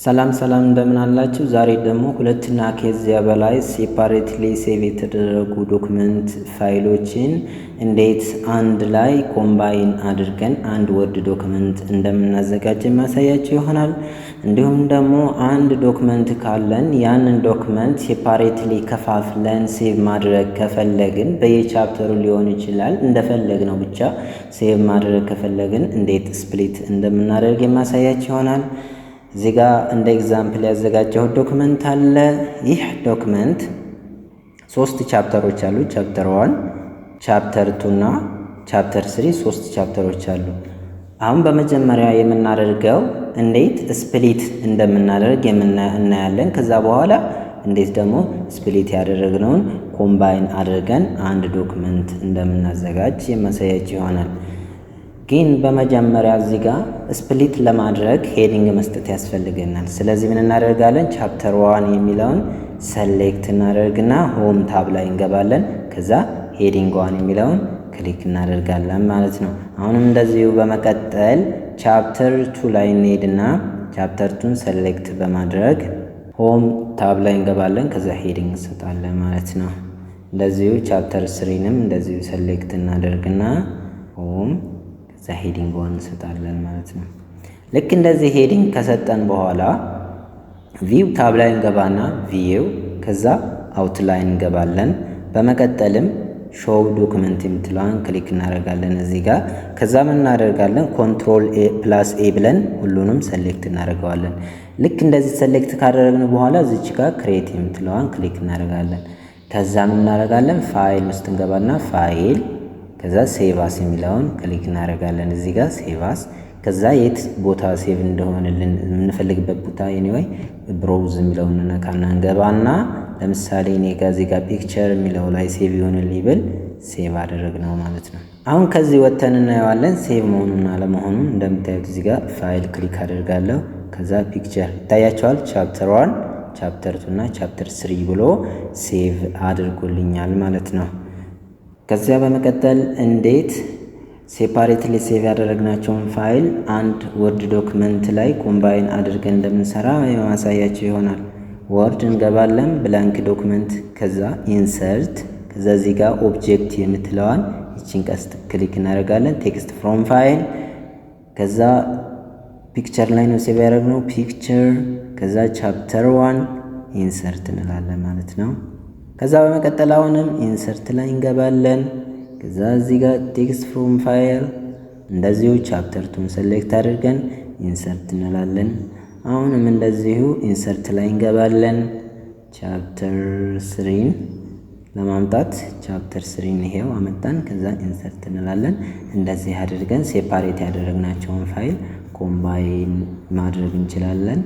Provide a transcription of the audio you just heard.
ሰላም ሰላም፣ እንደምን አላችሁ? ዛሬ ደግሞ ሁለትና ከዚያ በላይ separately save የተደረጉ document ፋይሎችን እንዴት አንድ ላይ combine አድርገን አንድ Word document እንደምናዘጋጅ የማሳያችሁ ይሆናል። እንዲሁም ደግሞ አንድ document ካለን ያንን document separately ከፋፍለን save ማድረግ ከፈለግን፣ በየ chapter ኡ ሊሆን ይችላል፣ እንደፈለግነው ብቻ save ማድረግ ከፈለግን እንዴት split እንደምናደርግ የማሳያችሁ ይሆናል። እዚህ ጋር እንደ example ያዘጋጀሁት document አለ። ይህ document ሶስት chapter ኦች አሉ። Chapter 1፣ chapter 2 እና chapter 3፣ ሶስት chapter ኦች አሉ። አሁን በመጀመሪያ የምናደርገው እንዴት split እንደምናደርግ እናያለን። ከዛ በኋላ እንዴት ደግሞ split ያደረግነውን combine አድርገን አንድ document እንደምናዘጋጅ የማሳያችሁ ይሆናል። ግን በመጀመሪያ እዚህ ጋር split ለማድረግ heading መስጠት ያስፈልገናል። ስለዚህ ምን እናደርጋለን? Chapter 1 የሚለውን select እናደርግና home tab ላይ እንገባለን። ከዛ heading 1 የሚለውን click እናደርጋለን ማለት ነው። አሁንም እንደዚሁ በመቀጠል chapter 2 ላይ እንሄድና chapter 2ን select በማድረግ home tab ላይ እንገባለን። ከዛ heading እንሰጣለን ማለት ነው። እንደዚሁ chapter 3ንም እንደዚሁ select እናደርግና home፣ ከዛ heading 1 እንሰጣለን ማለት ነው። ልክ እንደዚህ heading ከሰጠን በኋላ view tab ላይ እንገባና view፣ ከዛ outline እንገባለን። በመቀጠልም show document የምትለዋን click እናደርጋለን እዚህ ጋር። ከዛ ምን እናደርጋለን? Control A plus A ብለን ሁሉንም select እናደርገዋለን። ልክ እንደዚህ select ካደረግን በኋላ እዚች ጋር create የምትለዋን click እናደርጋለን። ከዛ ምን እናደርጋለን? ፋይል ውስጥ እንገባና ፋይል፣ ከዛ save as የሚለውን click እናደርጋለን። እዚህ ጋር save as፣ ከዛ የት ቦታ save እንደሆንልን የምንፈልግበት ቦታ፣ anyway browse የሚለውን እንነካና እንገባና ለምሳሌ እኔ ጋ እዚህ ጋር picture የሚለው ላይ save ይሆንልኝ ብል save አደረግነው ማለት ነው። አሁን ከዚህ ወጥተን እናየዋለን save መሆኑን አለመሆኑን። እንደምታዩት እዚህ ጋር file click አደርጋለሁ። ከዛ picture ይታያችኋል። Chapter 1፣ chapter 2 እና chapter 3 ብሎ save አድርጎልኛል ማለት ነው። ከዚያ በመቀጠል እንዴት separately save ያደረግናቸውን ፋይል አንድ Word document ላይ combine አድርገን እንደምንሰራ የማሳያችሁ ይሆናል። Word እንገባለን፣ blank document፣ ከዛ insert፣ ከዛ እዚህ ጋር object የምትለዋን ይችን ቀስት click እናደርጋለን። Text from file፣ ከዛ picture ላይ ነው save ያደረግነው፣ picture፣ ከዛ chapter 1 insert እንላለን ማለት ነው። ከዛ በመቀጠል አሁንም insert ላይ እንገባለን። ከዛ እዚህ ጋር text from file፣ እንደዚሁ chapter 2ን select አድርገን insert እንላለን። አሁንም እንደዚሁ insert ላይ እንገባለን። Chapter 3ን ለማምጣት chapter 3ን ይሄው አመጣን። ከዛ insert እንላለን። እንደዚህ አድርገን separate ያደረግናቸውን file combine ማድረግ እንችላለን።